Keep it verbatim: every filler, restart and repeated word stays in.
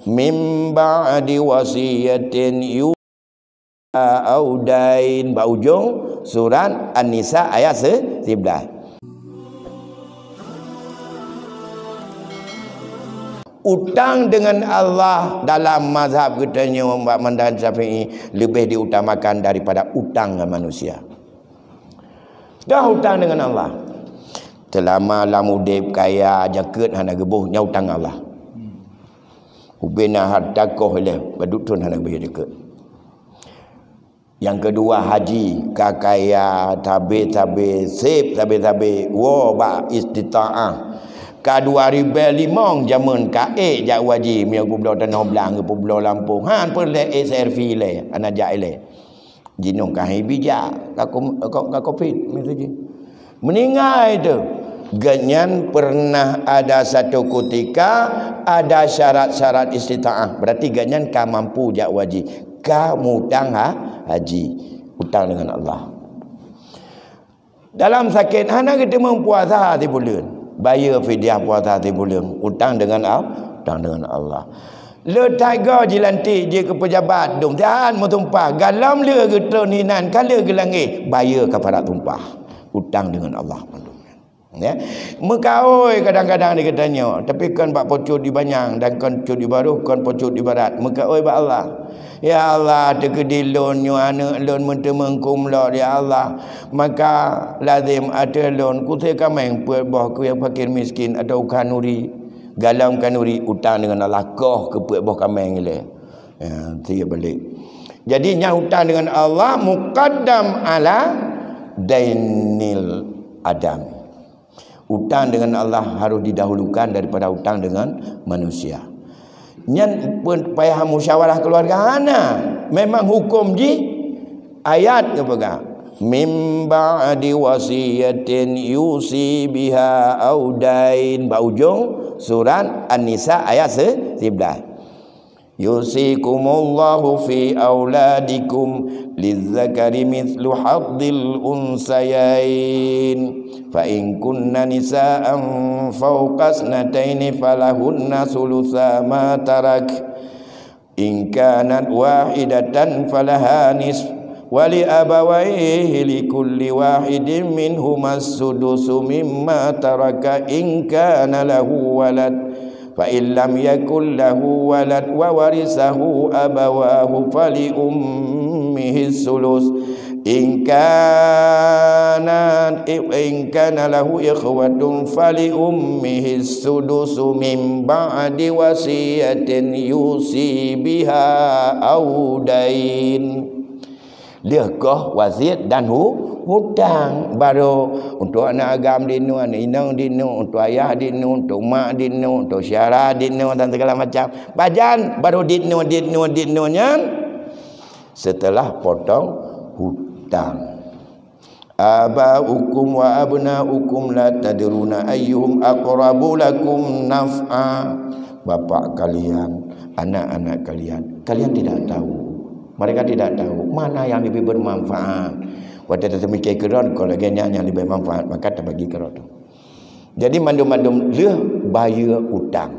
Mim ba'di wasiyatin yu-, au dain, bak ujong surat An-Nisa ayat se-, sebelas. Utang dengan Allah dalam mazhab geutanyoe bak mandan Syafi'i lebih diutamakan daripada utang ngon manusia. Dah utang dengan Allah. Selama lam udeb kaya, jakeuet hana geuboh, nyan utang Allah. Ubena harta koh ileh, padub thon hana geuboh jakeuet. Nyang keudua haji, ka kaya sabe-sabe, seb sabe-sabe, woe bak istitaah. Ka dua ribèe limong jameun ka ék jak haji, meunyoe peubloe tanoh blang, peubloe lampôh, han peureulèe ék selfie lé, hana jak ilèe. Jinoe ka hai bijak, ka ko-, ka, ka covid, miseujih. Meuninggai teuh. Gobnyan pernah ada satu kutika, ada syarat-syarat istitaah. Berarti gobnyan ka mampu jak haji. Ka mutang ha-, haji. Utang dengan Allah. Dalam sakét, hana geuteumeung puasa sibuleuen. Bayeue fidyah puasa sibuleuen. Utang dengan Al-, utang dengan Allah. Le that goe jilantik jeuet keu peujabat, dum siat meusumpah, galom le geutreun hinan ka le geulangeh, bayeue kafarat sumpah. Utang dengan Allah mandum. Ya. Meukaôi kadang-kadang di geutanyoe, tapi kon bak po cut di banyang dan kon cut di baroh, kon po cut di barat. Meukaôi bak Allah. Ya Allah, teukeudi lôn nyoe aneuk lôn meuteumeung kumlot, ya Allah. Maka lazem ateueh lôn kusé kaméng peuet boh keu nyang fakir miskin atau khanuri. Galom khanuri utang dengan Allah koh keu peuet boh kaméng ilèe. Ya, tiep balek. Jadi nyan utang dengan Allah muqaddam ala dainil adam. Utang dengan Allah harus didahulukan daripada utang dengan manusia. Nyan pun payah musyawarah keluarga hana. Memang hukum jih ayat geupeugah, "Mim ba'di wasiyatin yusi biha au dain." Bak ujong surat An-Nisa ayat se-, sebelas. Yusikumullahu fi auladikum lizzakari mithlu hadzil unsayain. Fa in kunna nisaan fawqa thnataini falahunna thulutha ma tarak. In kanat wahidatan falaha nisf. Wa li abawaihi likulli wahidin minhuma sudusu mimma taraka in kana lahu walad. Fa in lam yakul lahu walad wa warisahu abawahu fali ummihi sulus. In kana, in kana lahu ikhwatun fali ummihi sudusu min ba'di wasiyatin yusi biha au dain. Lheueh koh wasiet dan hu-, hutang. Baru untuk aneuk agam di nyoe, aneuk inong di nyoe, untuk ayah di nyoe, untuk mak di nyoe, untuk syara di nyoe dan segala macam. Pajan baru di nyoe, di nyoe, di nyoe nyan setelah potong hutang. Aba'ukum wa abna'ukum la tadruna ayyuhum aqrabu lakum naf'a. Bapak kalian, anak-anak kalian, kalian tidak tahu. Mereka tidak tahu mana yang lebih bermanfaat. Watèe taseumike keudroe, kon lagèe nyan nyang leubeh manfaat, maka tabagi keudroe. Jadi mandum-mandum lheueh bayeue utang.